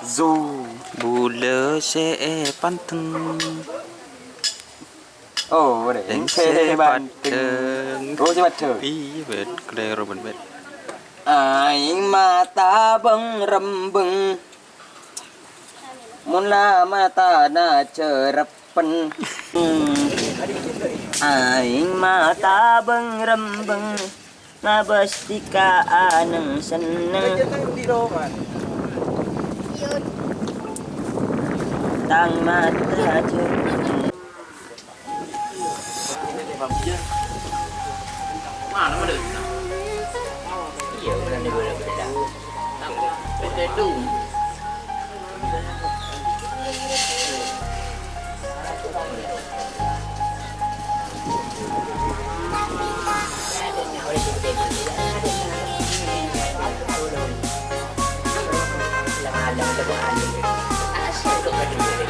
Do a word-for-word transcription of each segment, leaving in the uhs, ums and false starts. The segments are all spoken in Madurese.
Zu. Bulâ sè èpanteng. Oh, rèng sè panteng. Oh, sè panteng. Iyâ, bâ'na kalèro, bâ'na. Aèng mata bâng-rembâng. Mon la matana jârâp. Pen-, aèng mata bâng-rembâng, ngabâs dhika anèng-sennèng. Tang mata jâ-,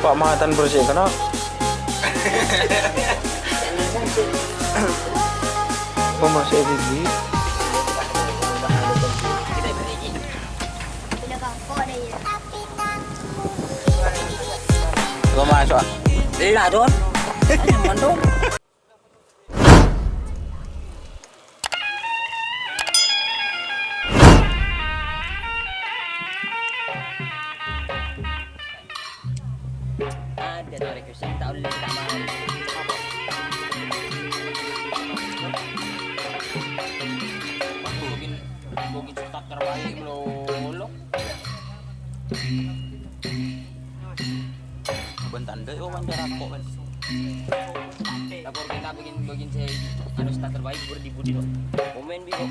Pa' matan bersih kena. Pemasuk gigi. Gua masuk. Lah, Don. Ayo, Mon, Don. Ada tarik ke sini, tak boleh, tak mau. Mungkin, mungkin starter baik, belum. Bân tandhâ wawancara kok, kan. Lapor kita bikin, bikin saya anu starter baik, budi-budi, kok. Komen, Bi, kok.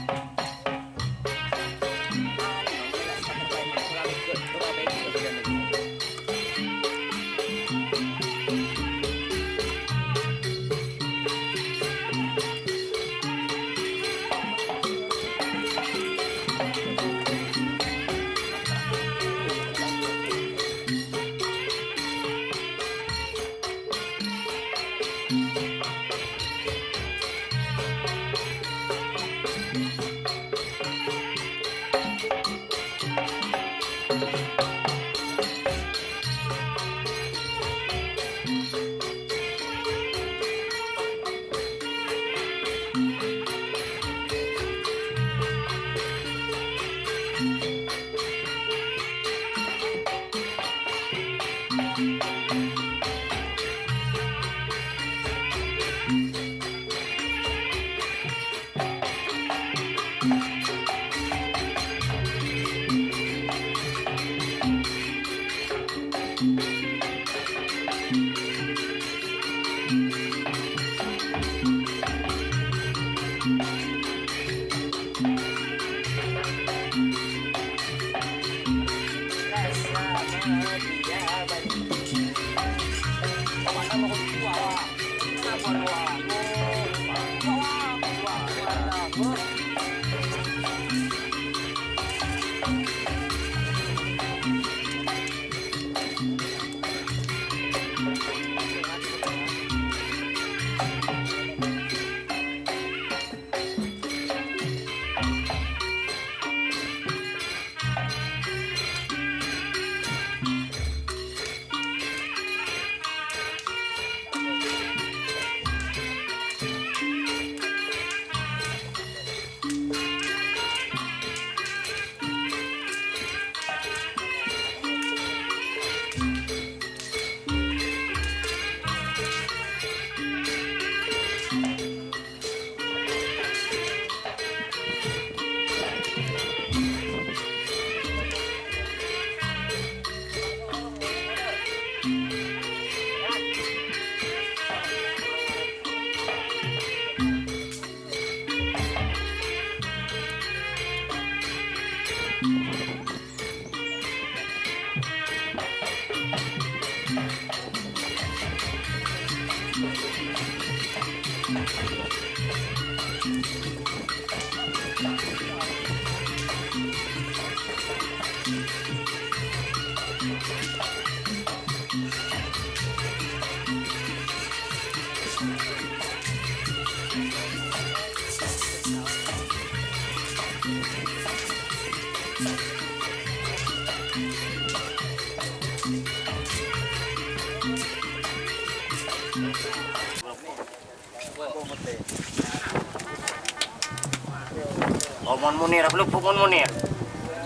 Mon Munir, apa lupuk Mon Munir?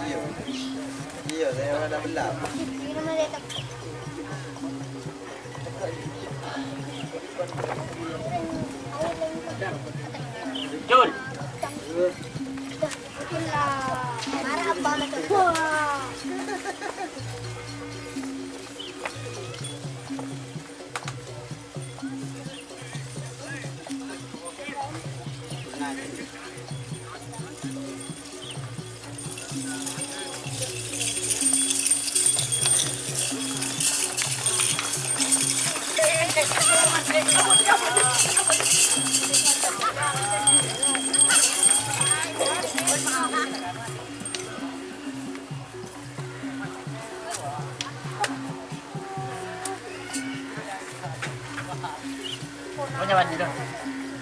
Iya. Iya, saya ada belah. Jul.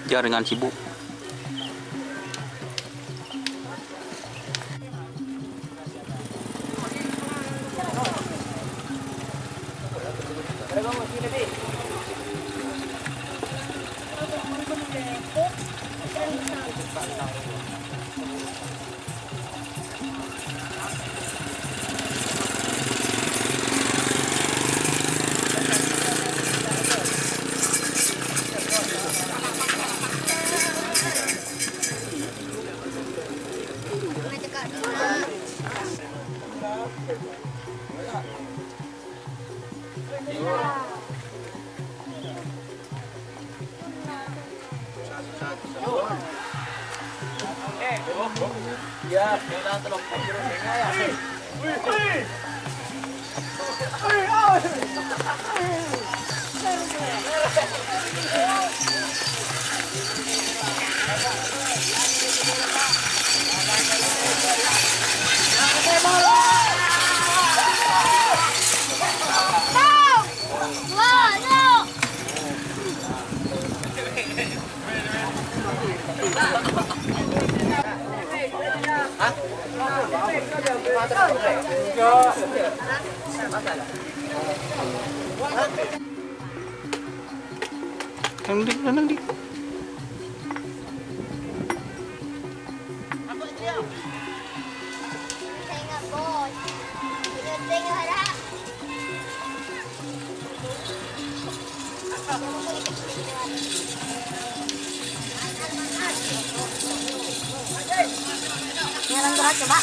Jaringan sibuk. Nang di, nang di. Jalan berat, coba.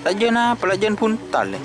Tajâna pelajaran buntal, eh.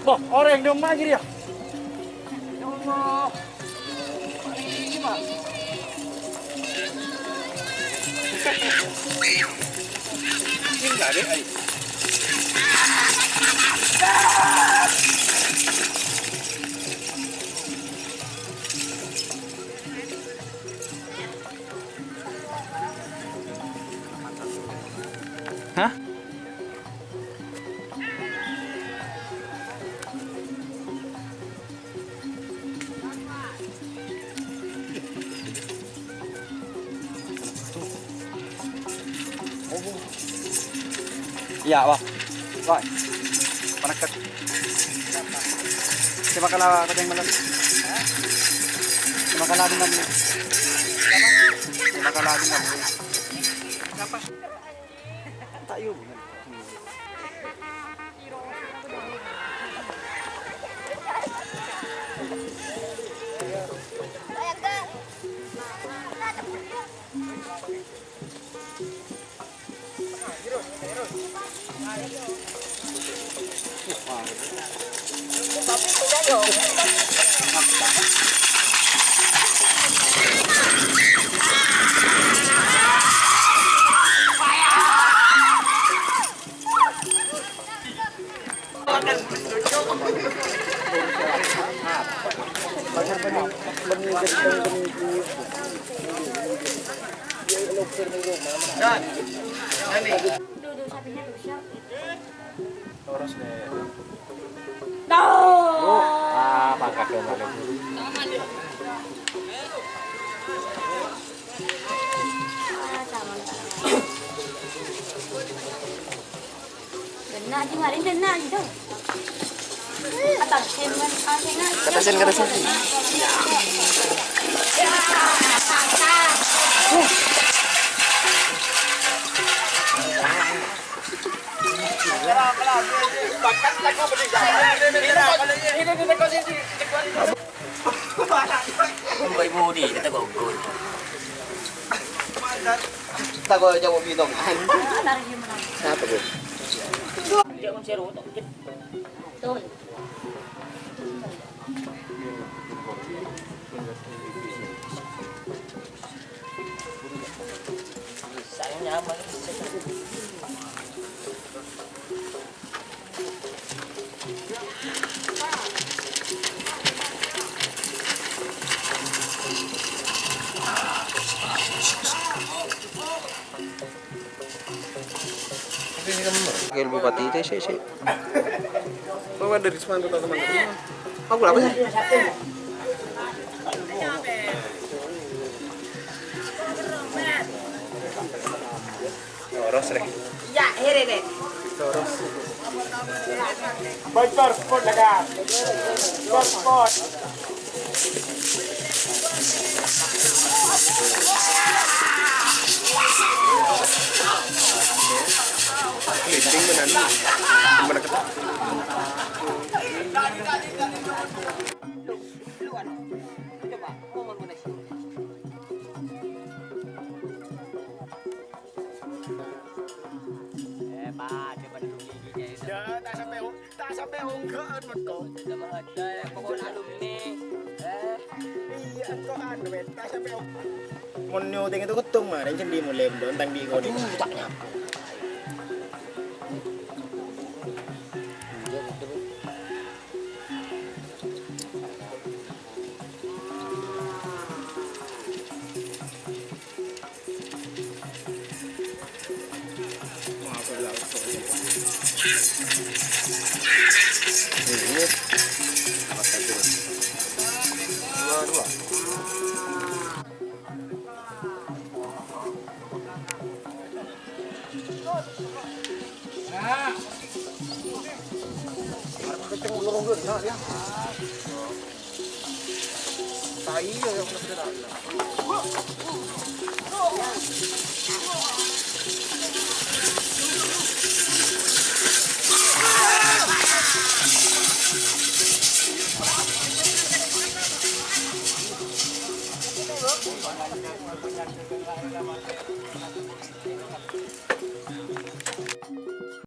Boh, orèng dâ' emma' jârèya. Hah? Iyâ, wah. Wah. Panèka. Sè bhâkal kocèng malem. Sè bhâkal adinam. Sè bhâkal adinam. Ta' iyâ, Bu. Tuh. Ah, pangkat domba lagi. Kena aja, Marin, kena aja. Atasin, kan, atasin aja. Atasin, atasin. Mbak Ibu di, kita gugur. Tako jawab itu, kan? Apa, Bu? Dia mau seru, tuh. Betul. Saya nyaman. Wakil Bupati itu sih, sih. Bawa dari Semarang, teman-teman. Aku apa sih? Loros, Rek. Ya, here, Rek. Loros. Bocor spot, lega. Bocor spot. Meeting dengan mana kita? Coba, ngomong mana sih? Eh, Pak, coba dulu giginya itu. Ya, tak sampai, tak sampai onggoan, Mas, kok. Sudah menghargai, pokoknya alumni. Eh? Iya, kok anu, men, tak sampai ong-, mon nyuting itu ketung, Mas, yang sendi mulai, belum tang di kode. Aduh, tak nyapa.